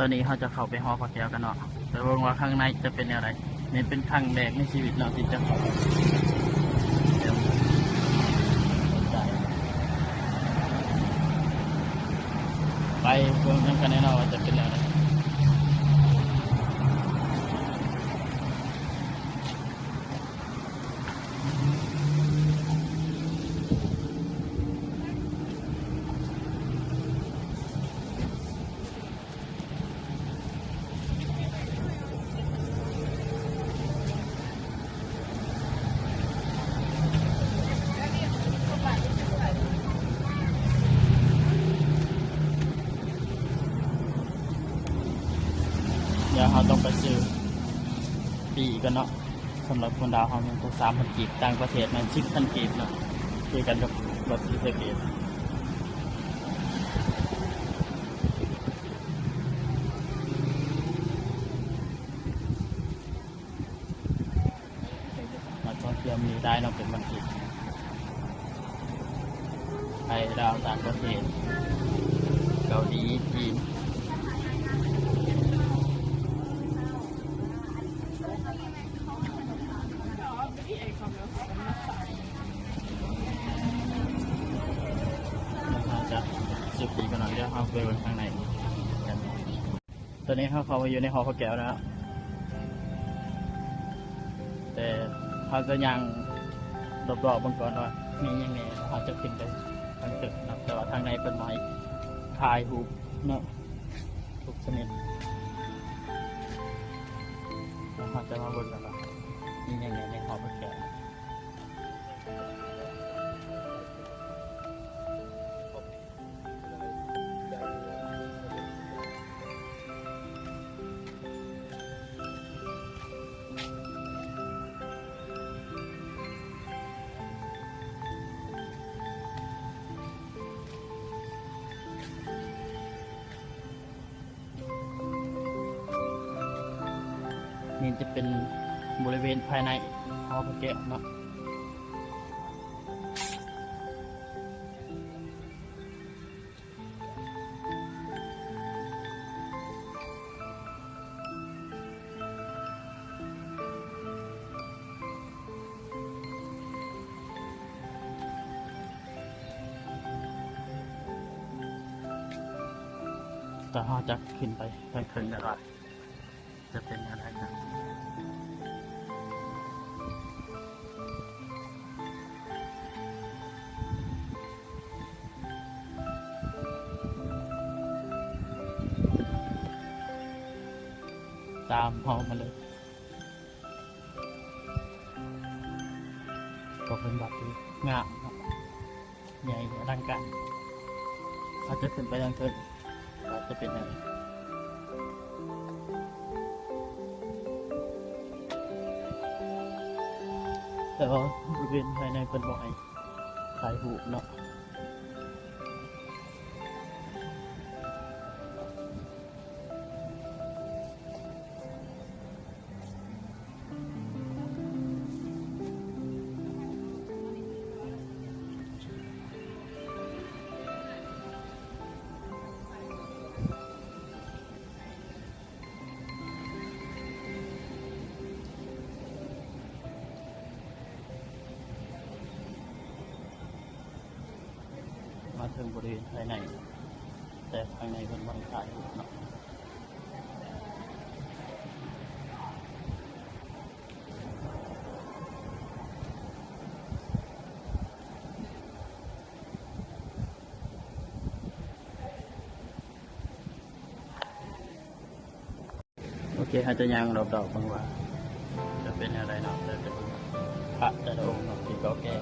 ຕອນນີ້ເຮົາຈະເຂົ້າໄປຫໍພະແກ້ວກັນເນາະ ໄປເບິ່ງວ່າຂ້າງໃນຈະເປັນແນວໃດ. ນີ້ເປັນຄັ້ງແລກໃນຊີວິດເນາະ ທີ່ຈະເຂົ້າໄປ ໄປເບິ່ງນຳກັນແນ່ເນາະວ່າຈະເປັນແນວໃດ. ດຽວເຮົາຕ້ອງໄປຊື້ປີ້ກ່ອນເນາະ. ສຳລັບຄົນລາວເຮົາແມ່ນສາມພັນກີບ, ຕ່າງປະເທດແມ່ນສິບພັນກີບເນາະ, ຄືກັນກັບລັດສີສະເກດ. ນັກທ່ອງທ່ຽວມີຫຼາຍເນາະ ເປັນວັນທິດ. ໄທ, ລາວ, ຕ່າງປະເທດ, ເກົາຫຼີ, ຈີນ. ເຮົາຈະຊື້ປີ້ກ່ອນເນາະ, ດຽວເຮົາໄປເບິ່ງຂ້າງໃນກັນ. ຕອນນີ້ເຮົາເຂົ້າມາຢູ່ໃນຫໍພະແກ້ວແລ້ວເນາະ ແຕ່ເຮົາຈະຍ່າງລອບໆເບິ່ງກ່ອນວ່າມີຫຍັງແດ່. ເຮົາຈະຂຶ້ນໄປທາງຕຶກເນາະ, ແຕ່ວ່າທາງໃນເພິ່ນບໍ່ໃຫ້ຖ່າຍຮູບເນາະ ທຸກຊະນິດ. ແລ້ວເຮົາຈະມາເບິ່ງກັນວ່າມີຫຍັງແດ່ໃນຫໍພະແກ້ວ. ນີ້ຈະເປັນບໍລິເວນພາຍໃນຫໍພະແກ້ວເນາະ. ແຕ່ເຮົາຈະຂຶ້ນໄປທາງເທິງກັນວ່າຈະເປັນແນວໃດກັນ. ຕາມເຮົາມາເລີຍ. ກໍເປັນວັດທີ່ງາມເນາະ, ໃຫຍ່ອະລັງການ. ເຮົາຈະຂຶ້ນໄປທາງເທິງວ່າຈະເປັນຫຍັງ, ແຕ່ວ່າບໍລິເວນພາຍໃນເພິ່ນບໍ່ໃຫ້ຖ່າຍຮູບເນາະ. ມາເຖິງບໍລິເວນພາຍໃນ, ແຕ່ພາຍໃນເພິ່ນບໍ່ໃຫ້ຖ່າຍຮູບເນາະ. ໂອເຄ ເຮົາຈະຍ່າງລອບໆເບິ່ງວ່າຈະເປັນແນວໃດເນາະ, ແຕ່ຈະເບິ່ງພະແຕ່ລະອົງເນາະ ທີ່ເກົ່າແກ່.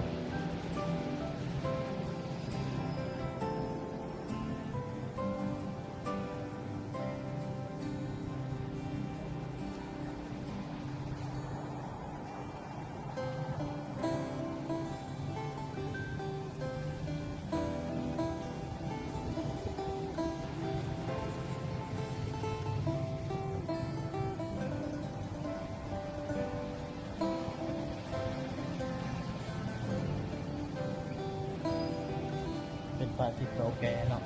ເປັນພະທີ່ເກົ່າແກ່ເນາະ.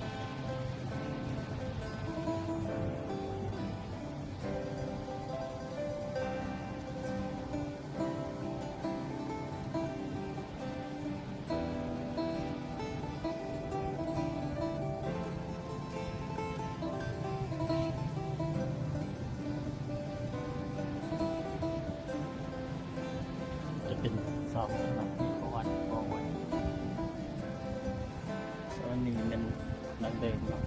ເປັນເສົາເນາະ ມີປະຫວັດກອງໄວ້. ສ່ວນນີ້ແມ່ນດັງເດີມເນາະ.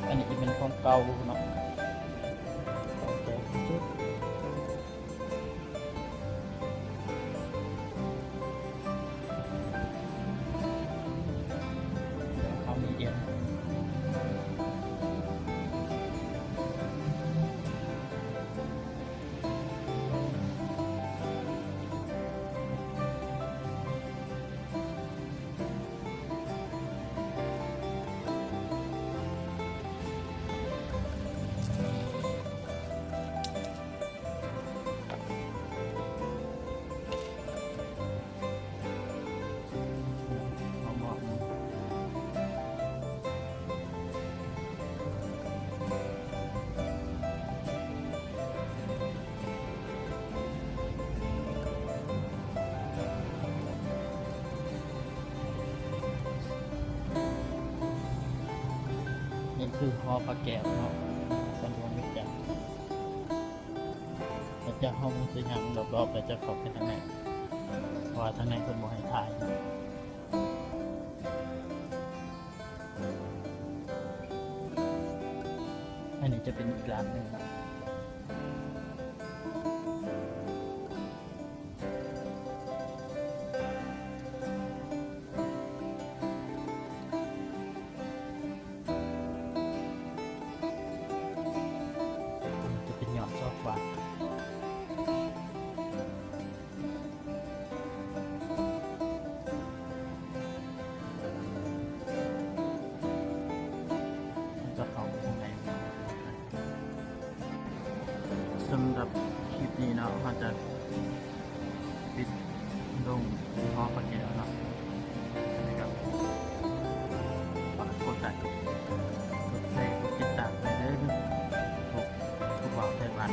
ອັນນີ້ຈະເປັນຂອງເກົ່າເນາະ ເກົ່າແກ່ສຸດ. ເຂົາມີເຢັນ ນີ້ຄືຫໍພະແກ້ວເນາະ ສຳຫຼວງວຽງຈັນ. ແລ້ວຈາກເຮົາຊິຍ່າງລອບໆ ແລ້ວຈະເຂົ້າໄປທາງໃນ ເພາະວ່າທາງໃນເພິ່ນບໍ່ໃຫ້ຖ່າຍ. ອັນນີ້ຈະເປັນອີກລານໜຶ່ງເນາະ. ຈະເປັນຍອດຊອກບາດ ຈະເຂົ້າໄປທາງໃດ. ສຳລັບຄລິບນີ້ເນາະ ເຮົາຈະປິດລົງພໍປານນີ້ແລ້ວເນາະ. ແລ້ວກໍຝາກກົດໄລ ກົດແຊ ກົດຕິດຕາມໃຫ້ເດີ ທຸກ ທຸກບ່ອນໃນບ້ານ.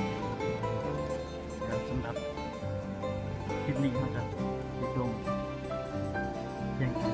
ແລ້ວສຳລັບຄລິບນີ້ເຮົາຈະປິດລົງພຽງເທົ່າ